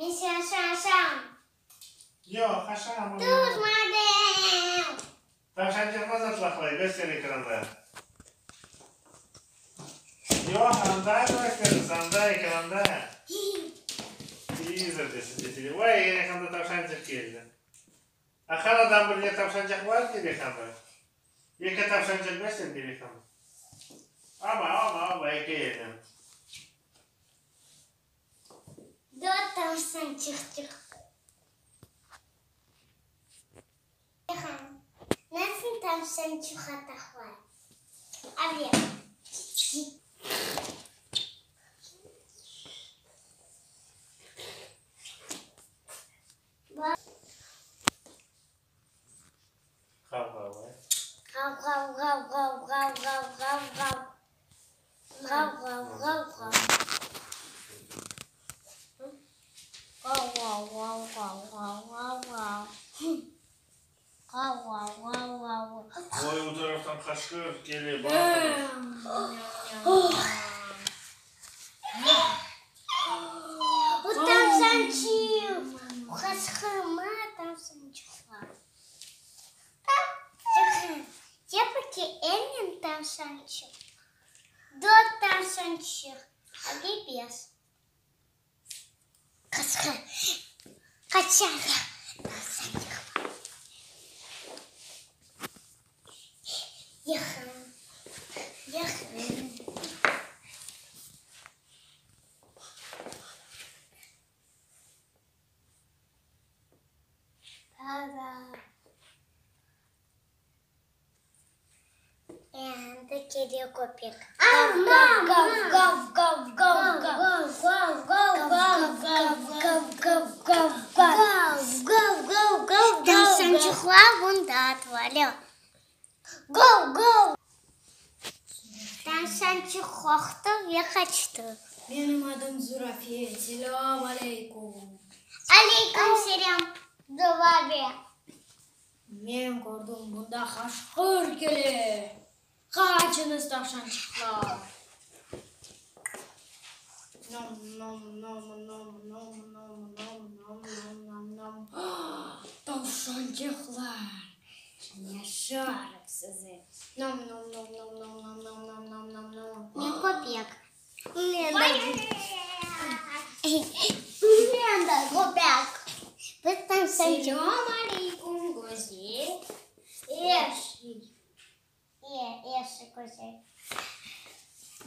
Men seni aşam. Yoq, aşama. Tutmadım. Tavşançıq nasıl atlaqlay, köster ekranda. Yoq, anda kösteriz, anda, ekranda. Televizor desin, Vay, ekranda tavşançıq keldi. Aqaradan bir de tavşançıq bar telefanda. Eki tavşançıq köster telefanda. Oba, oba, oba, eki yerden. Dört tavşançıq çıqtı. Nasıl tavşançıq ataqlay? Avia. Qav qav ay. Qav qav qav qav qav qav qav qav qav qav qav qav. Qav qav qav qav qav qav qav. Qav qav qav qav. Oy, o taraftan qaşqır kele, baqıñız. O tavşançıq, qaşqırma tavşançıqlar. Tepki enen tavşançıq, dört tavşançıq, adi bes. Qaşqır, qaçar tavşançıqlar. Yaqın, yaqın. Endi kele köpek. Gav, gav, gav, gav, gav, gav, gav, gav, gav, gav, gav, gav, gav, gav, gav, gav, gav. Tavşançıqlar bunda atvalı. Gav, gav. Tavşançıq qorqtı ve qaçtı. Menim adım Zürafe. Selâm aleykum. Aleyküm selâm, Zürafe. Men kördim, bunda qaşqır kele. Qaçıñız, tavşançıqlar! Nom, nom, nom, nom, nom, nom, nom, nom, nom, nom, nom. Tavşançıqlar! Men aşarım sizi. Nom, nom, nom, nom, nom, nom, nom, nom, nom, nom, nom. Men köpek. Men de Men de köpek. Biz tavşançıq. Selâm aleykum, güzel eşek. Eşek güzel.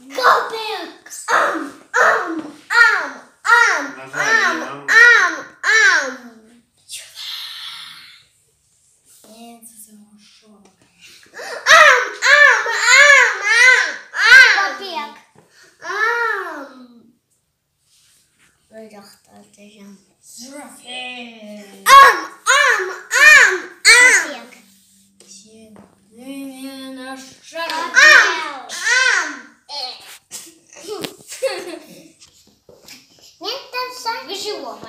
Köpek! Am, am, am, am, am, am, am. Men sizi aşarım. Am, am, am, am, am. Köpek. Am. Böyle atacağım. Zürafe! Am, am, am, am. Köpek. Seni men aşarım. Am, am. Men tavşan.